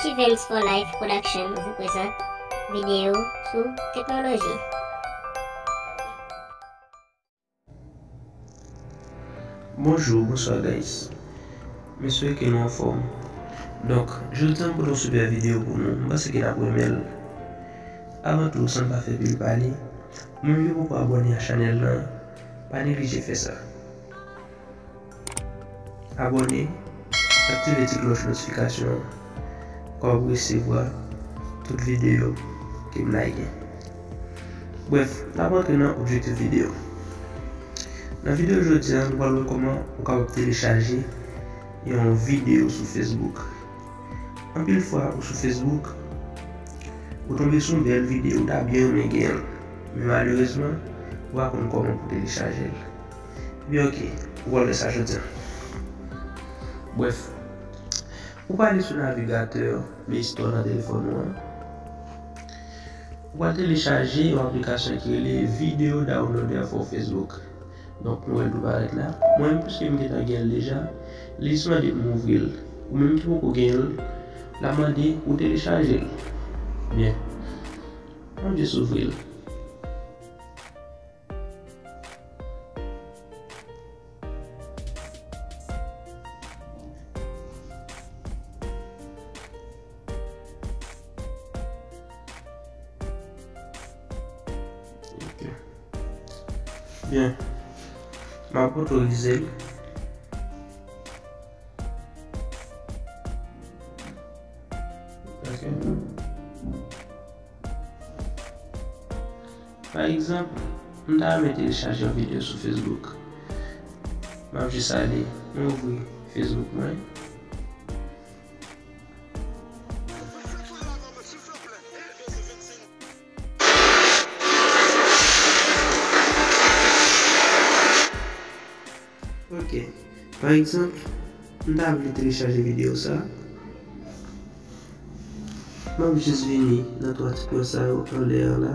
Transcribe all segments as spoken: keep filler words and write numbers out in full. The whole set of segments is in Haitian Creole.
Chivens for Life Production vous présente vidéo sou teknoloji. Bonjou, bonswa guys. M espere ke nou anfòm. Donk, jodi a m pote yon sipè videyo pou nou. M panse ke n ap renmen l. Avan tou, san n pa fè pil pale, ou menm ki poko abòne a chanèl lan, pa neglije fè sa. Abòne, aktive ti klòch notifikasyon an pou w resevwa tout videyo ke m lage. Brèf, n ap antre nan objektif videyo. Nan videyo jodi a, nou pral wè kòman ou kapab telechaje yon videyo sou Facebook. Anpil fwa, ou sou Facebook, ou tonbe sou yon bèl videyo, ou ta byen renmen gen l. Men malerezman, ou pa konn kòman pou telechaje l. Ebyen, oke, ou pral wè sa jodi a. Brèf, ou prale sou navigatè Play Store nan telefòn ou an. Ou pral telechaje yon aplikasyon ki rele Video Downloader for Facebook. Donk, nou wè l tou parèt la. Mwen menm, piske m gentan gen l deja, li jis mande pou m ouvri l. Ou menm ki poko gen l, l ap mande pou w telechaje l. Byen. Ann jis ouvri l. Ok. Byen. M ap otorize l. Ok. Pa egzanp, m ta renmen telechaje yon videyo sou Facebook. M ap jis ale, mwen ouvri Facebook mwen. Ok. Pa egzanp, m ta vle telechaje videyo sa. M ap jis vini nan twa ti pwen sa yo anlè an la.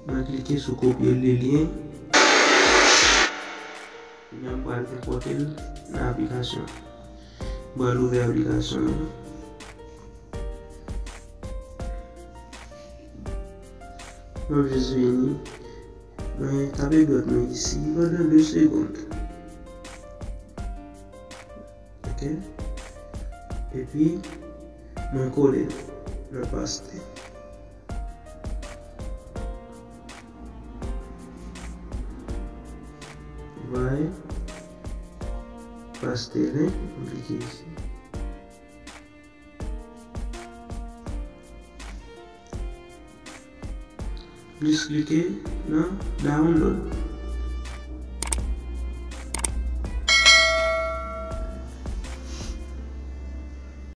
Mwen klike sou kopye le lyen. Kounye a m pral enpòte l nan aplikasyon. M pral ouvè aplikasyon an. Mwen jis vini. Mwen tape dwèt mwen isi pandan de segonn. Ok. Epi, mwen kole l nan paste. Bay. Paste link, mwen klike isi. Plis klike nan download.